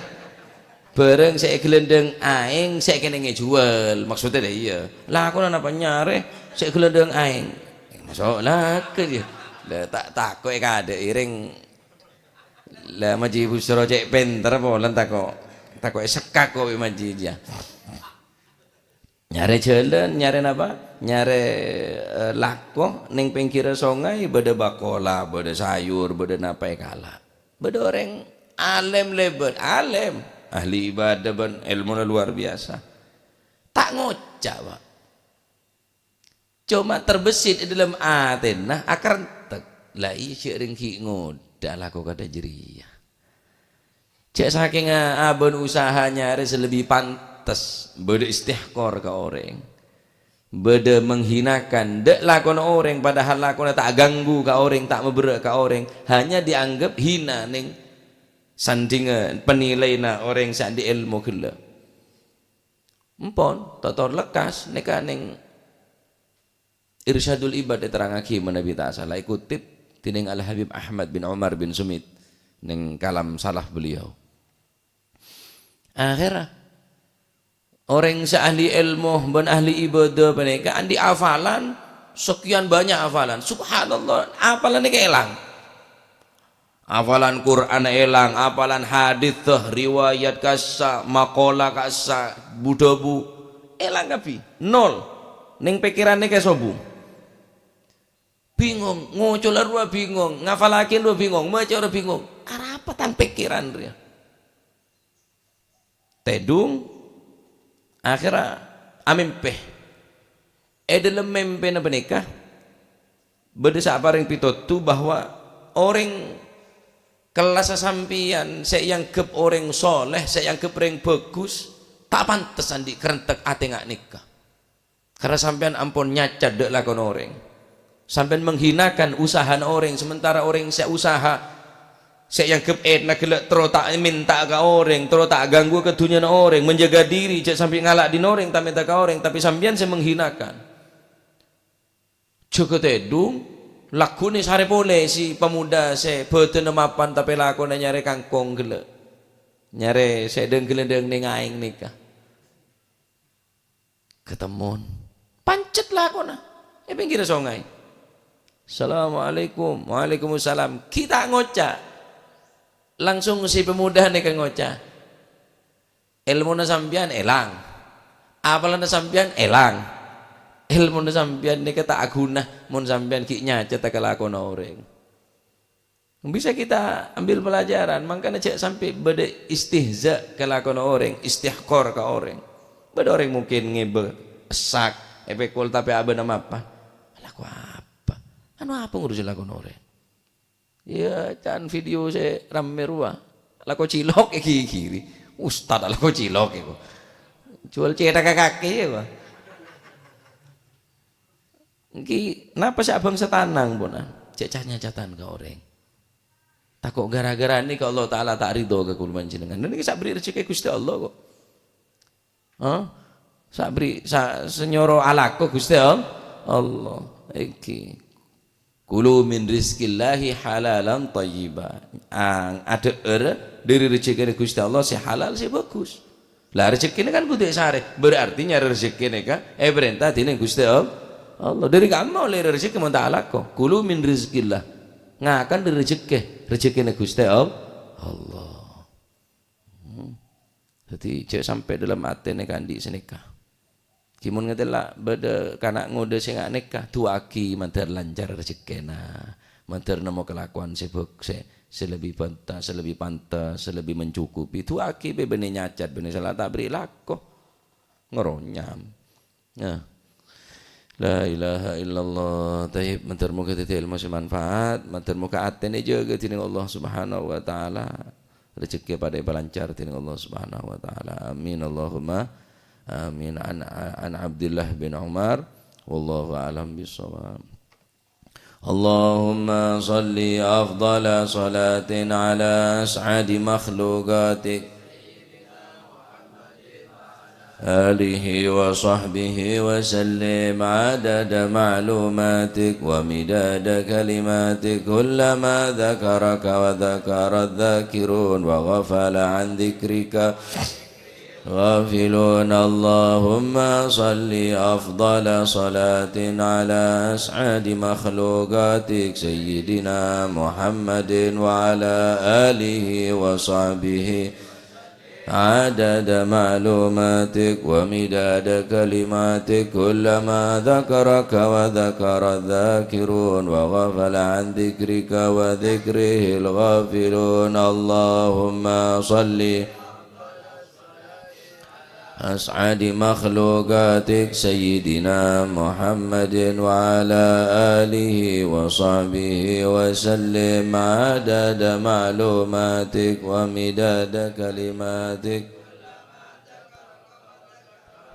bârâng sè èghâlândhâng aèng sè kennèng èjhuwâl. Maksudnya, la iyâ. Lakona napa nyarè sè èghâlândhâng aèng? Maso' lakè, yâ. La, ta', tako' èkadâ'i rèng. La, Maji Busro cè' pènter polana tako', tako' èsekkak ko' bi' Maji, yâ. Nyarè jhâlân, nyarè napa? Nyarè, eh, lako neng pèngghirrâ songay, bâdâ bâkola, bâdâ sayur, bâdâ napa èkala'. Bâdâ orèng alèm lèbât, alèm, ahli ibadah bân èlmona luar biasa. Ta' ngoca', Pak. Coma terbesit è dâlem atèna, akarentèk. La iyâ, jhâ' rèng ghi' ngodâ alako kadâ' jârèya. Jhâ' sakènga abâ'na usaha nyarè sè lebbi pantes, bâdâ istihqar ka orèng. Bâdâ menghinakan, dâ' lakona orèng, padahal lakona ta' ganggu ka orèng, ta' maberrâ' ka orèng, hanya dianggap hina neng sandhingnga penilaianna orèng sè andi' èlmo ghellâ'. Empon, totor lekkas, nèka neng Irsyadul Ibad èterrangaghi manabi ta' sala, èkutip dhinèng Al-Habib Ahmad bin Umar bin Sumit neng kalam salah beliau. Akhèrra, orèng sè ahli èlmo bân ahli ibadah panèka andi' hafalan, sekian banyak hafalan. Subhanallah, hafalan nèka èlang. Hafalan Qur'an èlang, hafalan hadits, riwayat kassa, maqala kassa, bu-dhâbu, èlang kabbhi. Nol. Neng pèkkèranna kasobu. Bingong, ngocola rowa bingong, ngafalaghi rowa bingong, maca rowa bingong. Arapa tang pèkkèran rèya? Tèdung, akhèrra amèmpè. È dâlem mèmpèna panèka, bâdâ sè aparèng pètodhu bahwa orèng kellassa sampèyan sè èangghep orèng soleh, sè èangghep orèng bhâghus, ta' pantes andi' karentèk atè nga' nèka. Karna sampèyan ampon nyacat dâ' lakon orèng. Sampèyan menghinakan usahana orèng, sementara orèng sè usaha, sè èangghep ènna ghellâ' terro ta' mènta ka orèng, terro ta' ganggu ka dhunnyana orèng, menjaga diri, jhâ' sampè' ngala' dhin orèng, ta' mènta ka orèng, tapè sampèyan sè menghinakan. Jâgâ tèdung, lagghuna sarè polè si pemuda sè bhâdhânna mapan tapè lakona nyarè kangkong ghellâ'. Nyarè sè dhâng-ghâlândhâng neng aèng nèka. Katemmon. Pancet lakona. È pèngghirra songay. "Assalamualaikum." "Waalaikumsalam." Ghi' ta' ngoca'. Langsung si pemuda nèka ngoca', "Èlmona sampèyan èlang. Apalanna sampèyan èlang. Èlmona sampèyan nèka ta' aghuna mon sampèyan ghi' nyacata kalakona orèng. Bisa kita ambil pelajaran, mangkana jhâ' sampè' bâdâ istihza kalakona orèng, istihqar ka orèng. Bâdâ orèng mungkin ngèbâ, èsak, èpèkol, tapè abâna mapa? Alako apa? Anu apa ngurusi lakona orèng? Ya, can video sè rammè rowa. Lako cilok èghighiri. Ustad lako cilok èko. Juwâl cèthagghâ kakè èko. Ènggi, napa sè abhângsa tanang, pon? Jhâ' ca-nyacatan ka orèng. Tako' ghârâ-ghârâ nèka Allah Ta'ala ta' ridho ka kaulâ panjhennengan. Nèka sè èberri' rejhekkè Ghustè Allah, kok. Hah? Sè èberri', sa-, sè nyoro alako Ghustè All-, Allah. Ènggi. "Kulu min rizqillahi halalan thayyiba." Ang-, adhâ'âr dhâri rejhekkèna Ghustè Allah sè halal, sè bhâghus. Lah, rejhekkèna kan kodhu èsarè, berarti nyarè rejhekkè nèka èparènta dhinèng Ghustè All-, Allah. Dhâri kamma ollè rejhekkè mon ta' alako? "Kulu min rizqillah." Ngakan dhâri rejhekkè, rejhekkèna Ghustè All-, Allah. Hmm. Dhâddhi, jhâ' sampè' dâlem atèna kandhi' sanèka. Ghi mon ngatèla' bâdâ kana' ngodâ sè nga' nèka, du'aaghi mandhâr lancar rejhekkèna, mandhâr nemmo kalakowan sè bhâg-, sè, sè lebbi panta-, sè lebbi pantes, sè lebbi mencukupi. Du'aaghi bâ bânnè nyacat, bânnè sala ta' èberri' lako. Ngaronyam. Nah. La ilaha illallah. Thayyib, mandhâr moghâ dhâddhi èlmo sè manfaat, mandhâr moghâ atèna èjâgâ dhinèng Allah Subhanahu wa Ta'ala. Rejhekkè padâ èpalancar dhinèng Allah Subhanahu wa Ta'ala. Amin, Allahumma amin. An, an Abdillah bin Umar, wallahu a'lam bissawab. Allahumma shalli afdhala shalatin ala as'adi makhluqatik, alihi wa sahbihi wa sallim adada ma'lumatik wa midada kalimatik, kullama dzakaraka wa dzakara dzakirun wa ghafala an dzikrika ghafilun. Allahumma shalli afdhala shalatin ala as'adi makhluqatik, Sayyidina Muhammadin wa ala alihi wa sahbihi adada ma'lumatik wa midada kalimatik, kullama dzakaraka wa dzakara dzakirun wa ghafala an dzikrika wa dzikrihil ghafilun. Allahumma shalli as'adi makhluqatik, Sayyidina Muhammadin wa ala alihi wa sahbihi wa sallim adada ma'lumatik wa midada kalimatik.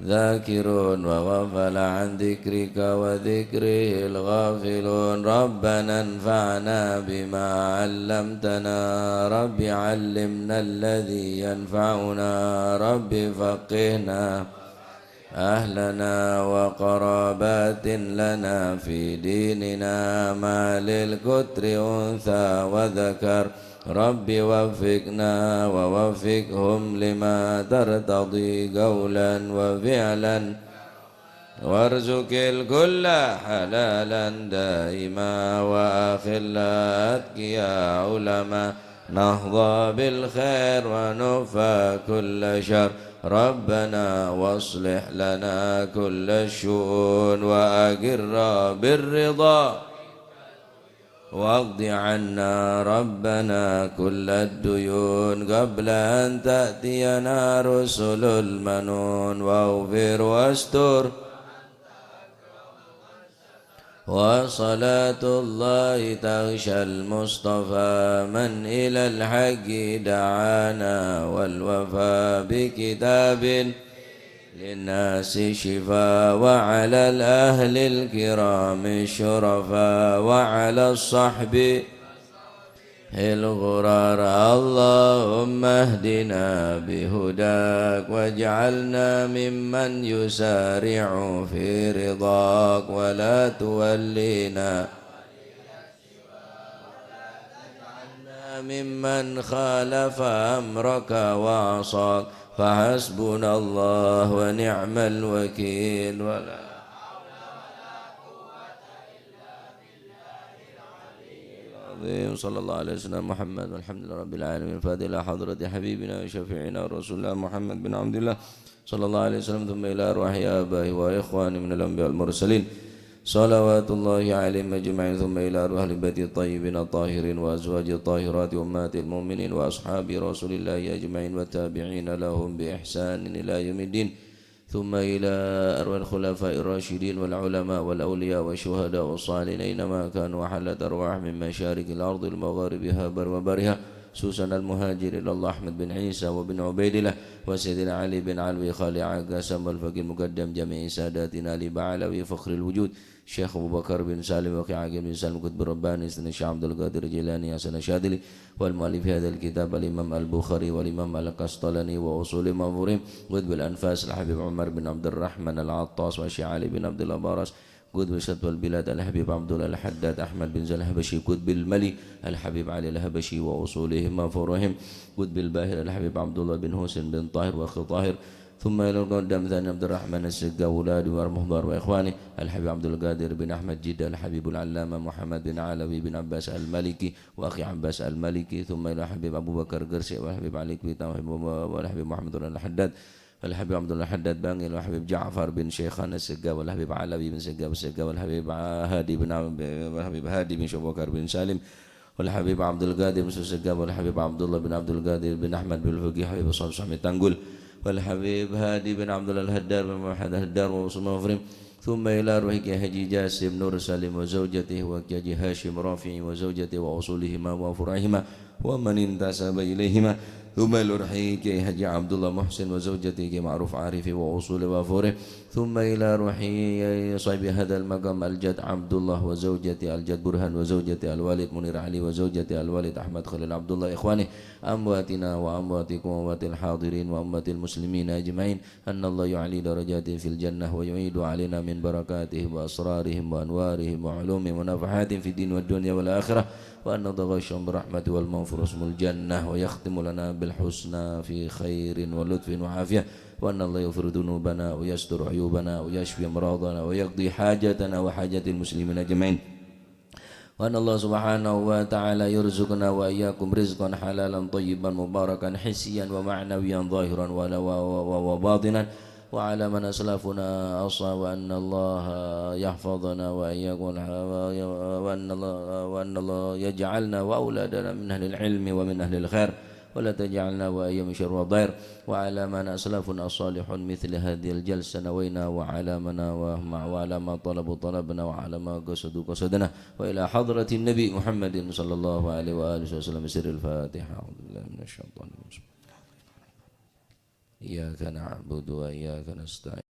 Dzakirun wa ghafala an dzikrika wa dzikrihil ghafilun. Rabbana anfa'na bima 'allamtana. Rabbi 'allimna alladzi yanfa'una. Rabbi faqqihna. Ahlana wa qarabatin lana fi dinina ma lil qutri untha wa dzakar. Rabbi waffiqna wa waffiqhum lima tartadi qawlan wa fi'lan. Warzuqil kulla halalan daima wa akhilla atqiya ulama. Nahdha bil khair wa nufa kulla syarr. Rabbana waslih lana kulla syu'un wa aghirra bir ridha. Waqdi 'anna rabbana kullad duyun qabla an ta'tiyana rusulul manun. Waghfir wastur. Wa salatullahi taghsyal mustafa man ilal haqqi da'ana wal wafa bi kitabin linnasi syifa wa 'alal ahlil kirami syurafa wa 'alas sahbi hil ghurar. Allahumma hdina bihudak waj'alna mimman yusari'u fi ridak wa la tuwallina mimman khalafa amraka wa asak. Fa hasbunallah wa ni'mal wakil. Wa la صلى الله على سيدنا محمد والحمد لله رب العالمين. الفاتحة إلى حضرة حبيبنا وشفيعنا رسول الله محمد بن عبد الله صلى الله عليه وسلم، ثم إلى أرواح آبائه وإخوانه من الأنبياء والمرسلين صلوات الله عليهم أجمعين، ثم إلى أرواح أهل البيت الطيبين الطاهرين وأزواجه الطاهرات أمهات المؤمنين وأصحاب رسول الله أجمعين والتابعين لهم بإحسان إلى يوم الدين، ثم إلى أرواح الخلفاء الراشدين والعلماء والأولياء والشهداء والصالحين أينما كانوا، وحلت أرواح من مشارق الأرض ومغاربها بر وبرها، خصوصا المهاجر إلى الله أحمد بن عيسى وابن عبيد الله وسيدنا علي بن علوي خالع قسم والفقيه المقدم جميع ساداتنا علي بعلوي فخر الوجود، الشيخ أبو بكر بن سالم وأخي عقيل بن سالم قطب الرباني، سيدنا الشيخ عبد القادر الجيلاني حسن الشاذلي، والمؤلف هذا الكتاب الإمام البخاري والإمام القسطلاني وأصولهم وفروعهم قطب الأنفاس الحبيب عمر بن عبد الرحمن العطاس والشيخ علي بن عبد الله براس قطب الشتوى البلاد الحبيب عبد الله الحداد أحمد بن زين الحبشي قطب الملي الحبيب علي الحبشي وأصولهم وفروعهم قطب الباهر الحبيب عبد الله بن حسين بن طاهر وأخي طاهر ثم إلى المقدم ثاني عبد الرحمن السقا وأولاده والمحضر وإخوانه الحبيب عبد القادر بن أحمد جدة الحبيب العلامة محمد بن علوي بن عباس المالكي وأخي عباس المالكي، ثم إلى الحبيب أبو بكر قرسي والحبيب علي كويتا والحبيب محمد الحداد والحبيب عبد الله الحداد بانقيل والحبيب جعفر بن شيخان السقا والحبيب علوي بن سقا والسقا والحبيب هادي بن عم-، والحبيب هادي بن شيخ أبو بكر بن سالم والحبيب عبد القادر بن سقا والحبيب عبد الله بن عبد القادر بن أحمد بن الفقيه حبيب صاحب صاحب تنقل والحبيب هادي بن عبد الله الهدار بن محمد الهدار وأصول مفرم، ثم إلى روح كي حاجي جاسم نور سالم وزوجته وكي حاجي هاشم رافعي وزوجته وأصولهما وفروعهما ومن انتسب إليهما، ثم إلى روح كي حاجي عبد الله محسن وزوجته كي معروف عارف وأصوله وفروعه، ثم إلى روح صاحب هذا المقام الجد عبد الله وزوجته الجد برهان وزوجته الوالد منير علي وزوجته الوالد أحمد خليل عبد الله إخوانه أمواتنا وأمواتكم وأموات الحاضرين وأموات المسلمين أجمعين، أن الله يعلي درجاته في الجنة ويعيد علينا من بركاتهم وأسرارهم وأنوارهم وعلومهم ونفحاتهم في الدين والدنيا والآخرة، وأن يتغشاهم بالرحمة والمغفرة ويسكنهم الجنة ويختم لنا بالحسنى في خير ولطف وعافية، وأن الله يغفر ذنوبنا ويستر عيوبنا ويشفي أمراضنا ويقضي حاجاتنا وحاجات المسلمين أجمعين. وأن الله سبحانه وتعالى يرزقنا وإياكم رزقا حلالا طيبا مباركا حسيا ومعنويا ظاهرا ولا-، و-، و-، و-، وباطنا وعلى من أسلافنا أصلى، وأن الله يحفظنا وإياكم الح-، وأن الله، وأن الله يجعلنا وأولادنا من أهل العلم ومن أهل الخير، ولا تجعلنا وإياهم شر وضير، وعلى من أسلافنا الصالحون مثل هذه الجلسة نوينا، وعلى من، وعلى ما طلبوا طلبنا، وعلى ما قصدوا قصدنا، وإلى حضرة النبي محمد صلى الله عليه وآله وسلم سر الفاتحة. أعوذ بالله من الشيطان الرجيم. إياك نعبد وإياك نستعين.